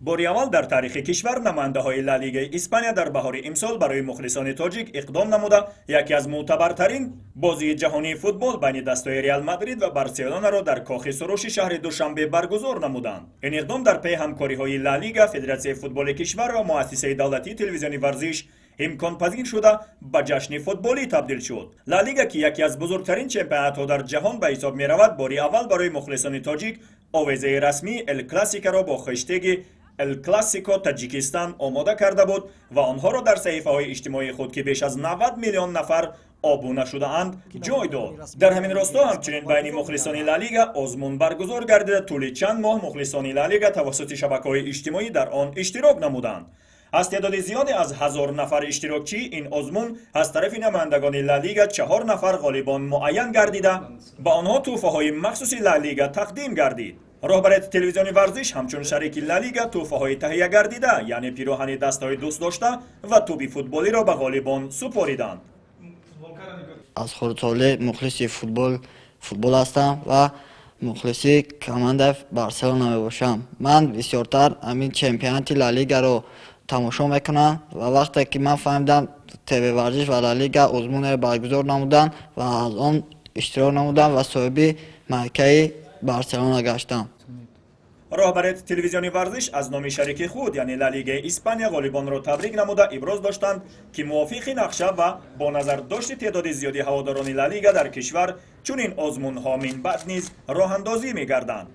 Бори аввал дар таърихи кишвар намояндаҳои Ла Лигаи Испания дар баҳори имсол барои мухлисони тоҷик иқдом намуда, яке аз мӯътабартарин бозии ҷаҳонии футбол байни дастаҳои Реал Мадрид ва Барселонаро дар Кохи Суруши шаҳри Душанбе баргузор намуданд. Ин иқдом дар паи ҳамкориҳои Ла Лига, Федератсияи футболи кишвар ва Муассисаи давлатии телевизиони Варзиш имконпазир шуда, ба ҷашни футболӣ табдил шуд. Ла Лига, ки яке аз бузургтарин чемпионатҳо дар ҷаҳон ба ҳисоб меравад, бори аввал барои мухлисони тоҷик овезаи расмии Эл Классикаро бо хештеги Эл Классико Таҷикистан омода карда буд ва онҳоро дар саҳифаҳои иҷтимоии худ, ки беш аз 90 миллион нафар обуна шудаанд, ҷой дод. Дар ҳамин росто ҳамчунин байни мухлисони Ла Лига озмун баргузор гардида, тӯли чанд моҳ мухлисони Ла Лига тавассути шабакаҳои иҷтимоӣ дар он иштирок намуданд. Аз теъдоди зиёде аз 1000 нафар иштирокчӣ ин озмун аз тарафи намояндагони Ла Лига чаҳор нафар ғолибон муайян гардида, ба онҳо тӯҳфаҳои махсуси Ла Лига тақдим гардид. Роҳбарияти телевизиони Варзиш ҳамчун шарики Ла Лига тӯҳфаҳои таҳия гардида, яъне пироҳани дастаҳои дӯстдошта ва тӯби футболиро ба ғолибон супориданд. Аз хурдсолӣ мухлиси футбол ҳастам ва мухлиси командаи Барселона мебошам. Ман бисёртар ҳамин чемпионати Ла Лигаро тамошо мекунам ва вақте ки ман фаҳмидам, ТВ Варзиш ва Ла Лига озмунеро баргузор намуданд ва аз он иштирок намудам ва соҳиби майкаи Барселона гаштам. Роҳбарияти телевизиони Варзиш аз номи шарики худ, яъне Ла Лигаи Испания, ғолибонро табрик намуда, иброз доштанд, ки мувофиқи нақша ва бо назардошти теъдоди зиёди ҳаводорони Ла Лига дар кишвар чунин озмунҳо минбаъд низ роҳандозӣ мегарданд.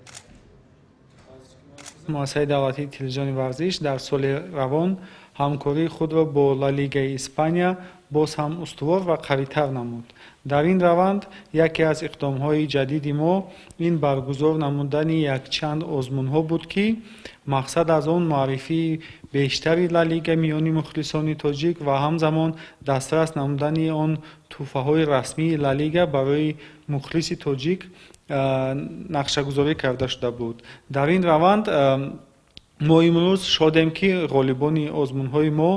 Муассисаи давлатии телевизиони Варзиш дар соли равон ҳамкории худро бо Ла Лигаи Испания боз ҳам устувор ва қавитар намуд. Дар ин раванд яке аз иқдомҳои ҷадиди мо ин баргузор намудани якчанд озмунҳо буд, ки мақсад аз он муаррифии бештари Ла Лига миёни мухлисони тоҷик ва ҳамзамон дастрас намудани он тӯҳфаҳои расмии Ла Лига барои мухлиси тоҷик нақшагузорӣ карда шуда буд. Дар ин раванд мо имрӯз шодем, ки ғолибони озмунҳои мо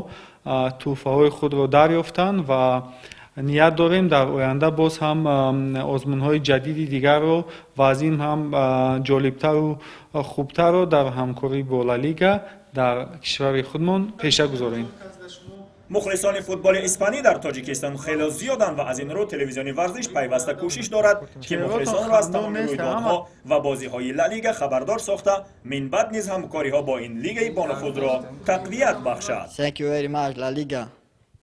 тӯҳфаҳои худро дарёфтанд ва ният дорем дар оянда боз ҳам озмунҳои ҷадиди дигарро ва аз ин ҳам ҷолибтару хубтарро дар ҳамкорӣ бо Ла Лига дар кишвари худмон пеша гузорем. Мухлисони футболи испанӣ дар Тоҷикистон хело зиёданд ва аз ин рӯ телевизиони Варзиш пайваста кӯшиш дорад, ки мухлисонро аз тамоми рӯйдодҳо ва бозиҳои Ла Лига хабардор сохта, минбаъд низ ҳамкориҳо бо ин лигаи бонуфузро тақвият бахшад. Thank you very much, La Liga.